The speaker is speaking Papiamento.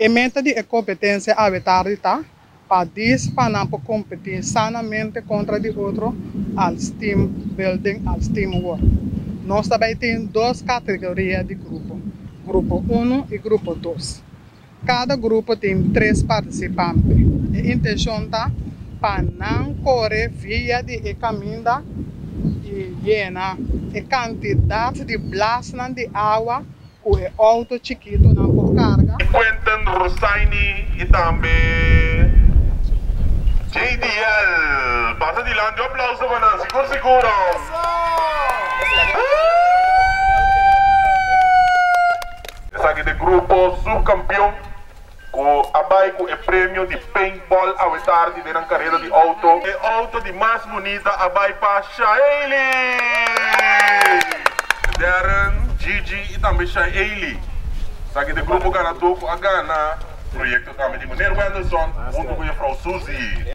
E meta di e kompetensia awe tardi ta pa dis pa nan por kompetí sanamente kontra di otro als team building, als teamwork. Nos ta bai tin dos kategoria di grupo, grupo 1 i grupo 2. Kada grupo tin tres partisipante. E intenshon ta pa nan kore via di e kaminda i yena e kantidat di blasnan di awa ku e outo chikitunan por karga. Quentin Rosaini y tambe JDL. Pasa dilanti, un aplauso pa nan, sigur sigur. Esaki ta e grupo subcampeon cu a bay cu e premio di paintball awe tardi den nan carera di auto. E auto di mas bunita a bay pa Shaeli! Darren, Gigi y tambe Shaeli. Esaki ta e grupo ganador cu a gana proyecto tambe di meneer Wendelson hunto cu juffrouw Suzy.